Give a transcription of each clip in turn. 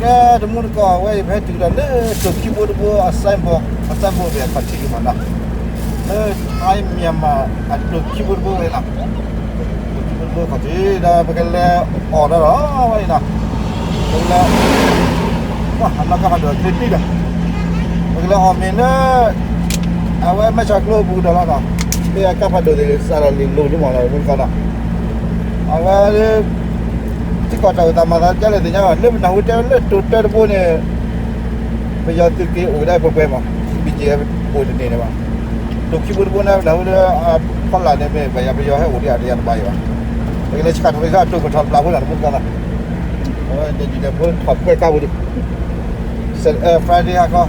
ကဲ တမူတကိး အဝဲအံၤ ပဟဲတုၤဒီးလၢတိၤခံဘိတဘိအ signboard အ signboard န့ၣ် အခီၣ်ထံးလံမးနီၤ, လၢ Thai Myanmar အတိၤခံဘိတဘိဝဲနီၤ, တိၤခံဘိတဘိအခီၣ်ထံးဒီး ပကလဲၤအီၣ်ဒီးဒီးဝဲအံၤနီၤ, ပကလဲၤ အနီၢ်ကါဖးဒိၣ်ချ့တံၢ်ဒီး ပကလဲၤအီၣ်မ့ၤလၢ အဝဲမဲၢ်ဆီးကျိအပူၤဒီးလီၤနီၤ, လၢအကါဖးဒိၣ်သ့ၣ်စးထီၣ်လံာ်လိၤဒ်မးလီၤ မူတကိးနီၤ, အဝဲ ထံကီၢ်တၢ်အိၣ်သးမၤသးကလဲၣ်သ့ၣ်ညါဘၣ် လၢပနၢ်ဟူတဲလၢတိၤတၢတဘိန့ၣ် ပယီၤသုးက့ၤအိၣ်ကဒါပှဲၤပှဲၤမး, ဘံၣ်က့ၤအိၣ်တန့ၢ်န့ၣ်ဘၣ်, တိၤခံဘိတဘိန့ၣ် ပနၢ်ဟူလၢအဖီလာ်န့ၣ်မ့ၢ် ပယီၤပယီၤဟဲအိၣ်ဒံးအတယၤတဘၣ်အံၤဘၣ်, ပကလဲၤဆှၣ်ထီၣ်က့ၤအတိၤကထီၣ်ပျၢ်ဖိလၢ်တမူတကိးနီၤ, အဝဲန့ၣ်ဒ်လဲၣ်ဖိထီၣ်ပှဲၤကါပူၤဒံး Friday ဟါခီ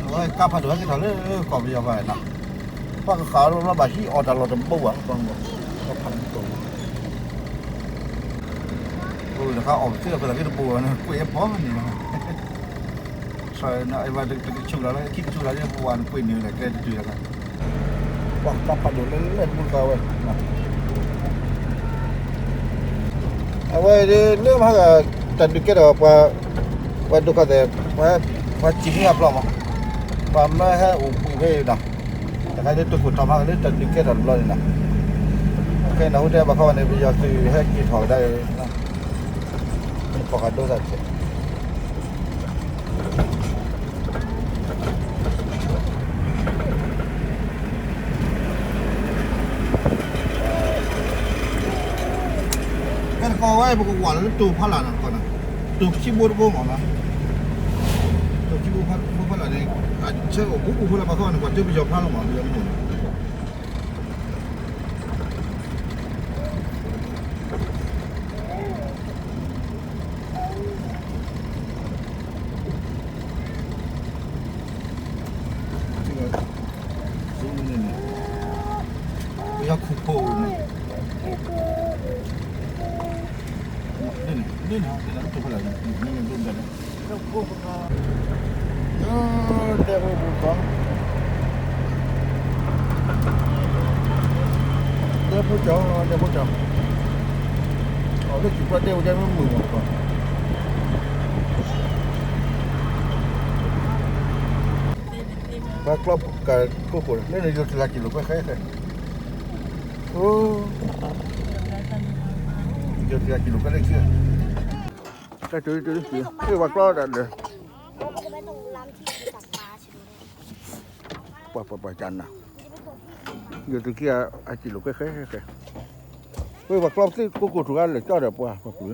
အဝဲကါဖးဒိၣ်ဟဲက့ၤထီၣ်လၢကီၢ်ပယီၤဘၣ်နီၤ, ပှၤကဃၣ်လီၤဘၣ်ဟံးအီၣ်တၢ်လီၢ်တဘိဘၣ်, ကါဖးဒိၣ် တခါအီၣ်ကသ့အီၣ်ကသးက့တဘိဘၣ်န့ၣ် ကွံာ်အဖီန့ၣ်လီၤ, တကဆူၣ်လီၤလၢခံကဆူၣ်လီၤလၢပဝဲန့ၣ်ကွံာ်န့ၣ်လၢကျဲတတုၤလီၤ, ပှၤကါဖးဒိၣ်လၢလၢတမူတကိးဝဲ အဝဲလၢမဟါဂၤ တၢ်ဒုးကဲထီၣ်ပှၤ ပှၤဒိၣ်ကီၢ်သဲး ပှၤစံၣ်မ့ၢ်အဖျီမး, ပှၤမၢဟဲအိၣ်ကွံာ်ဖဲအံၤနီၤ, တခါလၢတိခိၣ်ထီၣ်မးလၢတၢ်ဒုးကဲထီၣ်တဘျီန့ၣ်နီၤ, ခဲအံၤနၢ်ဟူတဲဘၣ်ခီဘၣ်န့ၣ် ပယီၤသုးဟဲက့ၤထီၣ်ကဒါအံၤ, မ့ၢ်ကီၢ်ဃးဒိသးတက့ၢ် ဖဲတခီဝဲ ပကဝၤလီၤလၢတိၤဖီလာ်နီၤတခီနီၤ, တိၤခံဘိတဘိမးနီၤ, တိၤခံဘိဖီလာ်န့ၣ် အဆၢအိၣ်ဘူးဘူးဖိလၢဘၣ်ခီန့ၣ် ပှၤတဲပယီၤဖျါလီၤမး ပယီၤမုၣ်န့ၣ် ပယီၤခူၣ်ဖိန့ၣ် လၢန့ၣ် လၢန့ၣ် လၢန့ၣ် လၢန့ၣ် ဒဲဖိပူၤကီး ဒဲဖိကီး ဒဲဖိကီး အီၤလၢစံၣ်ပျီဒဲဝဲဒဲမုၢ်မုၢ်မးကီး ပှၤကျီကၢ်ကိၢ်ကိၢ် လၢန့ၣ် ယိၤတဂၤကံၣ်လိာ်ကွဲဃဲဃဲ ယိၤတဂၤကံၣ်လိာ်ကွဲလၢခံ တၢ်တုၤတုၤ ပှၤကျီတၢ်လၢ ပှၤပှၤပှၤကနၣ် ယိၤသုးက့ၢ်အကံၣ်လိာ်ကွဲဃဲဃဲဃဲ ပှၤကျီသ့ၣ်ကိၢ်ကိၢ်ထူၣ်ဂၤလၢာ်ကၠီဒီးပှၤပှၤပူၤ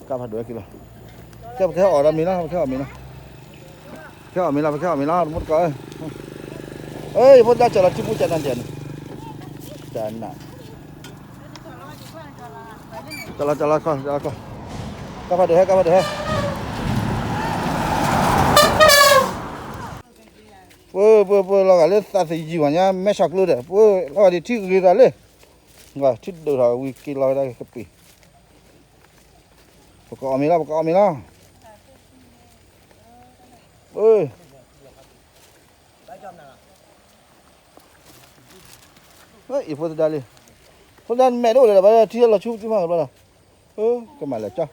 ကါဖးဒိၣ်ဝဲက့ၤလီၤ ကဲပကဟဲအီၣ်ဒီးမ့ၤလီၤ ပကဟဲအီၣ်မ့ၤလီၤ ပကဟဲအီၣ်မ့ၤလီၤ ပကဟဲအီၣ်မ့ၤလီၤ တမူတကိးဧၢ ယဖိဒၣ်စၢၤလီၤထံပူၤကနၣ်ဒဲးန့ၣ် ကနၣ် ကလီကလီကလီကလီ ကါဖးဒိၣ်ဟဲ ကါဖးဒိၣ်ဟဲ ပှၤပှၤပှၤလီၤဂာ်လၢသးသယုၢ်မးညါ မဲဆီးကျိဒီး ပှၤလီၤဂာ်ဒ်ထံဂ့ၤသးလၢ ထံဒိၣ်ထီၣ်ဝံၤက့ၤလီၤဝဲဒၣ်ကပ့ၤ ပကအီၣ်မ့ၤလီၤ ပကအီၣ်မ့ၤလီၤ အံၤဖိသဒါလံ ဖိသဒါမဲာ်တအိၣ်လၢၤဒီး ဘၣ်ထံလီၤဆူသုမၤကဘျီဒီး ကမၤလၢာ်ကၠီ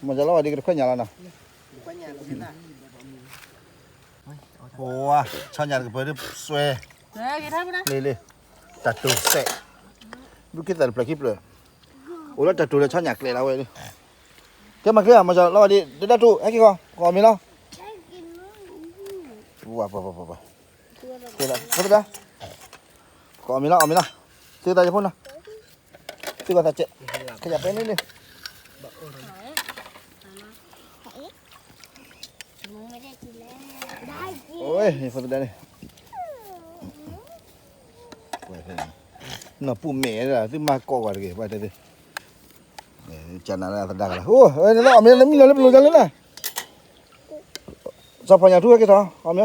မၤစၢၤလီၤဝဲဒ်ကတခွဲညၣ်လီၤနီၤ ဝါ ဆီညၣ်တကပၤဒ်စွဲ လံလံ တၢ်တိၤစဲး ဒုးက့သးတဖျၢၣ်ခံဖျၢၣ် အိၣ်လၢတၢ်တိၤလၢဆီညၣ်ကျဲလီၤဝဲ ကဲမၤကျဲမၤစၢၤလီၤဝဲဒ် ဒဒၣ်တူၢ် ဟဲက့ၤဃီ ကအီၣ်မ့ၤလီၤ ဝါ ပှၤပှၤပှၤ ဖိသဒါ ကအီၣ်မ့ၤလီၤ အီၣ်မ့ၤလီၤ သုသးယဖိနီၤ သုကသးစဲး ခယၣ်ပဲန့ၣ်န့ၣ် အိၣ် ဖိသဒါန့ၣ် နီၢ်ပူၤမဲာ် သုမၤကိးကွၢ်တဂ့ၤ ပှၤတဲသု ကနၣ်လၢအသဒါကလီၤ အိၣ် အီၣ်မ့ၤလၢမံလီၤလၢပလိၤကလၢနၤ စီၤဖီၣ်ညၣ်ထူဟဲက့ၤထီၣ် အီၣ်မ့ၤ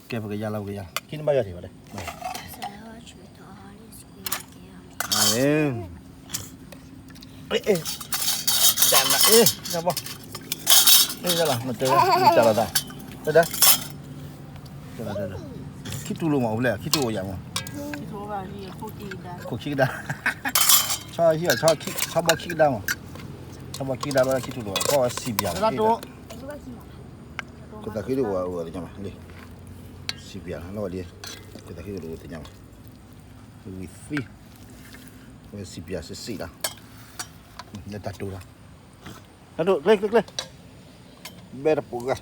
ကဲ ပကယါလီၤ ပကယါလီၤ ခံနဘၣ်ယီၤထံၣ်ဘၣ်တဲ အ့ တၢ်နး အ့ တၢ်ဘီ အ့ တၢ်လီၤ မတၤ တၢ်လီၤသး တၢ်ဒါ တၢ်လီၤ တၢ်လီၤ ခံထူၣ်လိာ်မး အိၣ်ဖဲလဲၣ် ခံထူၣ်အိၣ်ယၤမး ခိၣ်ခံကဒါ ဟံၣ်အီၤ ဆီဘီခံကဒါမး, ဆီဘီခံကဒါဘၣ်ခံထူၣ်လိာ် ကွၢ်ဝဲစံးပၠးလီၤ, ကသးဃ့ဒိၣ်ဝဲအသ့ၣ်ညါမးလံ, စံးပၠးလီၤလီၤဒ်, ကသးဃ့ဒိၣ်သ့ၣ်ညါမး, ဝံၤသံ, ဝဲစံးပၠးစ့ၢ်စ့ၢ်လီၤ, လၢတၢ်တိၢ်လီၤ, တၢ်တိၢ် ကျဲ ကျဲ ကျဲ, ဘဲတပူၤဂၤ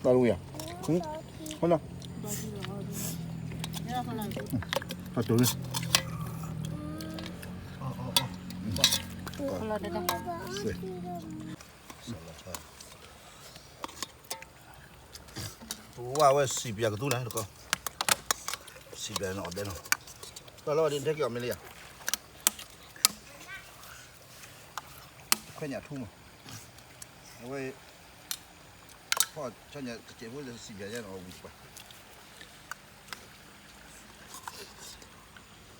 တၢ်တဝံၤဧါ, ဟိနီၤ, တၢ်တိၢ်လံ, ပဝဲစံးပၠးကသူန့ၣ်တကီ, စံးပၠးနီၤအီၤဒဲနီၤ, တၢ်လီၤဒ်နထဲက့ၤအီၤမ့ၢ်လံယၤ, ခွဲးညၣ်ထူမး, အဝဲ ဖီၣ်ဆီညၣ်တစဲးဖိစံးပၠးယဲနီၤ အဝံၤတပၤ,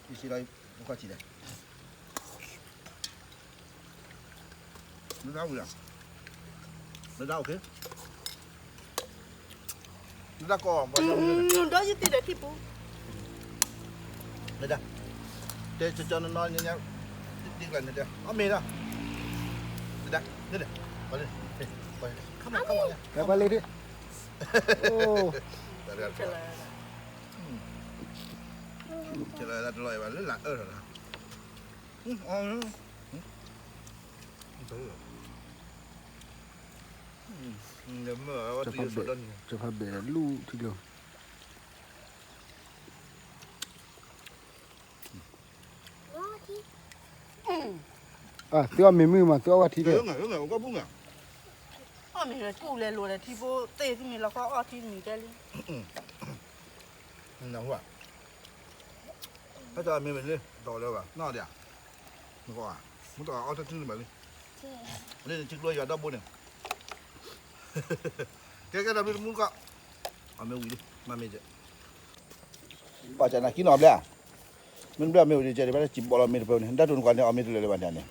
ယစံးလီၤ မူခီၣ်ထံးလဲၣ်, နတၢ်ဝံၤလီၤ, နတၢ်အိၣ်ခ့, နတၢ်ကီၢ် ဒီးယသ့ၣ်ဒီးထံပူၤ, နတၢ်, တဲကၠီကၠီနီၢ်နီၢ်ညါညါ, တ့ကျါန့ၣ်တဲ အီၣ်မ့ၤလီၤ, နတၢ်, နတၢ်, ပှၤလ့, ပှၤလ့, ပှၤလ့ဒ်, အိၣ်, တလီၤဘၣ်လၢလၢအၢၣ်လီၤလီၤ, အီၣ် ကဖးဘဲးလူၢ်ထံကျိ, သုအီၣ်မ့ၤမုၢ်မး သုအီၣ်ဝဲထံတဲ, အီၣ်မ့ၤတူၢ်လဲၤလိာ်ဒီးထံဖိသ့ၣ်သုမ့ၢ်လီၤခီအီၣ်ထံမံၤတဲလံ, နဟူဧါ, ဟဲတၢ်မ့ၢ်မ့ၢ်လံ တအီၣ်လၢၤဘၣ် နီၢ်ဒံးဧါ, နကအီၣ်ဧါ, မ့ၢ်တအီၣ်အီၣ်တၢ်ထံန့ၣ်ဘၣ်လံ, လၢနထံကျိယွၤဒီဘိန့ၣ်, ကဲကဲဒီးမ့ၢ်တမူတကီၢ်, အီၣ်မ့ၤဝံၤလံ မၤမ့ၢ်ကဲ, ပှၤကနၣ်ကံနီၣ်ဘျဲၣ်ဧါ, မ့ၢ်ဘျဲၣ်မ့ၢ်ဝံၤဒီးကဲဒံးဘၣ်လၢစံးဘီလီၤမ့ၢ်တပၢၢ်န့ၣ်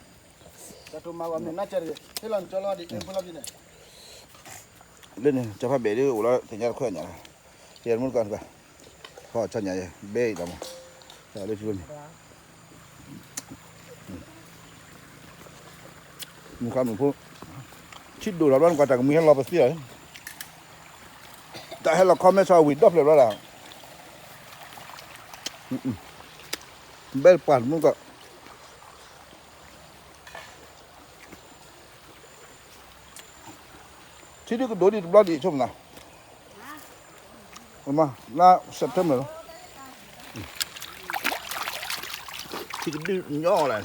ဒၣ်တိၢ်နကွၢ်န့ၣ် အီၣ်မ့ၢ်တလၢာ်လၢၤဘၣ်န့ၣ်န့ၣ် လၢန့ၣ် ကၠီဖးဘဲးဒ်အိၣ်လီၤ သ့ၣ်ညါတခွဲးညါ, ယဲၢ်မူတကီၢ်န့ၣ်, ဟီၣ်ဆီညါယဲၢ် ဘဲအံၤလီၤမး, လၢထံဖိန့ၣ်, မူခါမုၣ်ဖိ, ထံဒိၣ်ထီၣ်ဘျီနကွၢ် တၢ်ကမှံဟဲလီၤပသံလီၤ, တၢ်ဟဲလီၤ comment ဆီဝံၤဒီဖျၢၣ်ဘျီဒၣ်, ဘဲတပှၢ်မူတကီၢ် ထံဒုကဒိၣ်ဒံးတဘျီဒံးဆိကမိၣ်သး, မ့ၢ်လါ September လီၤ, ထံကဒုညီလၢ,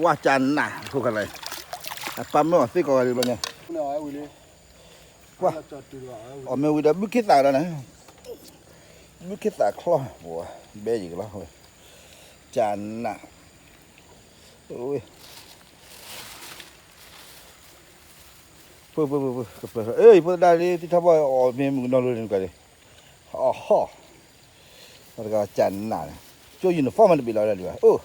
ဝါကနၣ်ဖိခါလၢ, အပၢ်မၢအီၤသ့ကိးဂၤဒ်ဘျီညါ, ကွၢ်, အီၣ်မ့ၤဝံၤဒီးဘုခ့သၣ်ဒီးန့ၣ်, ဘုခ့သၣ်ချီ, ဘဲယံၤကလီၤ, ကနၣ်, ဖိဖိဖိဖိ, ယဖိသဒါလံ သံထီၣ်ဘီၣ်အီၣ်မ့ၤမုၣ်ကနီၤလိၤန့ၣ်ကါလံ, အဟီၣ်, တဂၤကနၣ်န့ၣ်, ကၠိ uniform မးတဘ့ၣ်လီၤဒၣ်လံဘၣ်, အိၣ်,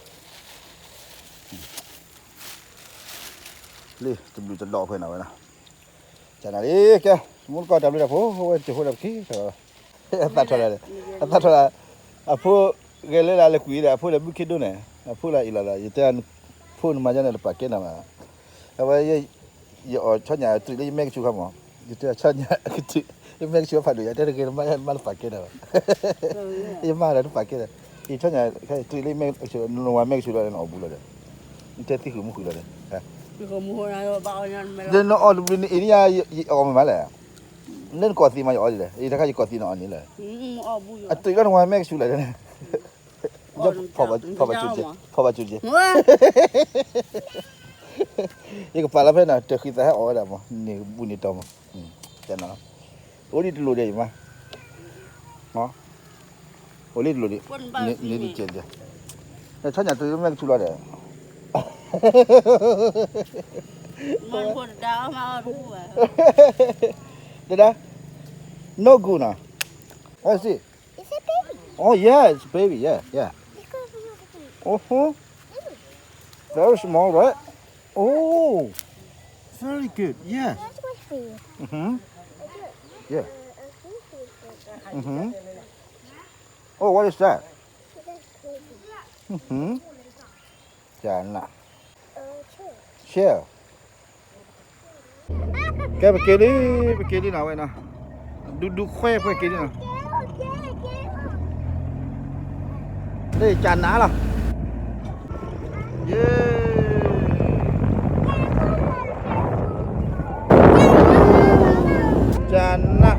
လံ တဘျုးတဒီးဖဲနၤဝဲနီၤ, ကနၣ်လံ ကဲ, မူတကီၢ်တၢ်ဘျုးတၢ်ဖှိၣ် ဝဲတဟိဒၣ်ပခံ, အသၣ်ထီၣ်လၢ, အသၣ်ထီၣ်လၢ, အဖိ, ဂဲၤလၢလၢလၢကွံာ်ဒီး အဖိဒီးဘုခ့ဒိၣ်န့ၣ်, အဖိလၢအံၤလီၤဒီး ယတဲ, ဖိနမၤယါန့ၣ်တပာ်ကဲနၤဘၣ်, အဝဲ, ယအီၣ်ဆီညၣ်တုၤလၢယမဲကဆူးခါမး, ယတဲဆီညၣ်ကတုၤ, ယမဲကဆူးဖးဒိၣ် ယတဲတဂ့ၤ နမၤယါန့ၣ်မၤတပာ်ကဲနၤဘၣ်, ယမၤဒီးတပာ်ကဲဒီး, ယဆီညၣ်တုၤလၢယမဲကဆူး နဝၤမဲကဆူးလီၤဒီးနအီၣ်ဘူးလီၤဒီး, နတဲသံဃုာ်မူဃုာ်လီၤဒီး, ဒီးနအီၣ်တဘျုးနအံၤန့ၣ်ယၤ, ယအီၣ်မ့ၢ်မးလဲၣ်, လၢနကီၢ်သံးမးယအီၣ်ဒ်လဲၣ်, ယတခါယကီၢ်သံးနအီၣ်န့ၣ်လဲၣ်, အတုၤလီၤနဝၤမဲကဆူးလီၤဒီး, ဖီၣ်ဘၣ်ကၠိကဲ, ဖီၣ်ဘၣ်ကၠိကဲ, ယကပာ်လီၤဖဲနၤ တဃံသးဟဲအီၣ်ဝဲဒၣ်မး န့ၣ်ဘူးန့ၣ်တီၤမး, အိၣ်ဒံးတလိၣ်ဒံးအံၤမး, အိၣ်လံတလိၣ်ဒံး, န့ၣ်ဒ်ကဲကဲ, ဆီညၣ်တုၤလၢမဲကဆူးလီၤဒီး Dada, no good နီၤ, what is it? Oh yeah, it's baby, yeah, yeah. Oh, very small, right? Oh, very good, yeah. Mm-hmm. Yeah. Mm-hmm. Oh, what is that? Mm-hmm. Chà nè. Shell. ကဲ ပက့ၤလံ, ပက့ၤလံနီၤ ဝဲနီၤ, ဒူဒူခွဲ ပက့ၤလံနီၤ, လၢ chà nè လီၤ, ယ့, chà nè.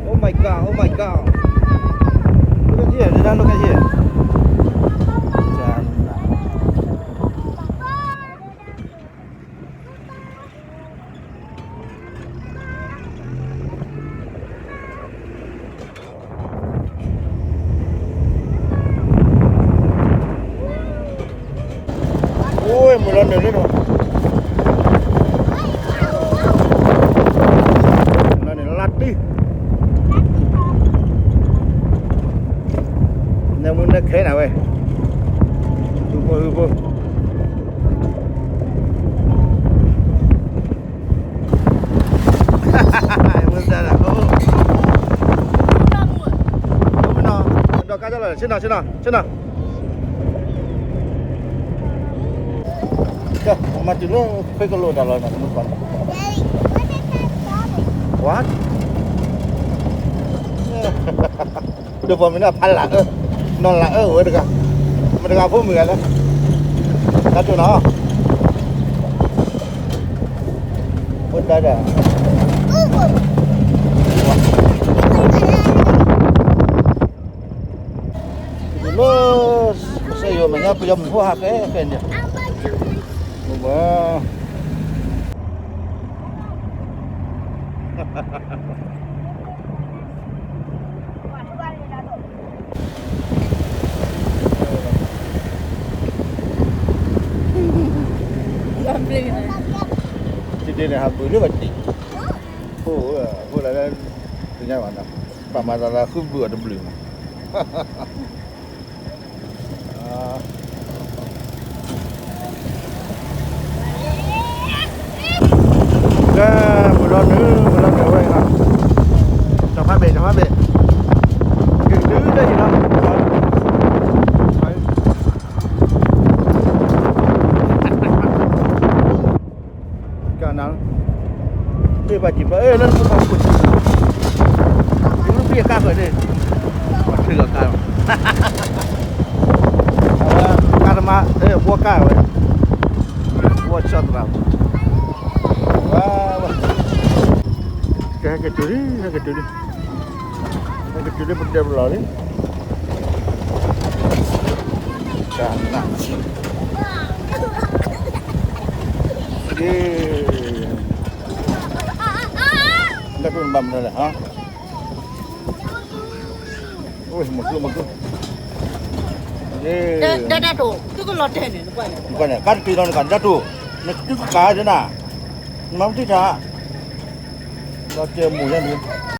Oh my God, oh my God. Look at here, Dada, look at here. Ôi, mùa lon nở lên rồi. Mùa lon nở lặt đi. Nè mùa nè khé nè wê. Hư pô, hư pô. Mùa nè lạ khô. Mùa nè. Đo cá cho lợn, xin nào, xin nào, xin nào. Kìa, mà từ lúc Facebook lô đào lòi mà không còn. What? Được vào mình là phá lạ ơ. Nó lạ ơ, ôi, được à. Mà được à, phút mười lắm. Cá tụi nó. Ôi, đây đây. Lô, xe yô mà nhá, bây giờ mình hô hạc cái, cái nhỉ. Ủa. Chị đi này hả, bữa nước bạch tị. Ủa, ủa là, là, từ nhà bạn nào. Pama lala khư bưởi tơblư̆ mă. Kê, mùa lon nở, mùa lon nở wê hả. Chọ phá bể, chọ phá bể. Kê, tứ đây gì đó. Kà nà, ê, bà chỉ bà, ê, lân phú thọ của chị. Chú lúc kia ca khởi đi. Bà thử ở ca. Ca tà mà, ê, bố ca rồi. Bố cho tụi bà. Wow, wow. Cái, cái chú đi, cái chú đi. Cái chú đi, bố đẹp lắm đi. Chà nè. Ê. Đa trôn băm rồi hả? Ôi, một cú, một cú. Ê. Đa, đa, đa trôn. Tôi có lọt đèn này, nó quay này. Nó quay này, cắt tí thôi, nó cắt đa trôn. Nó cứ cá thế nào? Nó mắm tí chả. Lọt đèn mùi ra đi.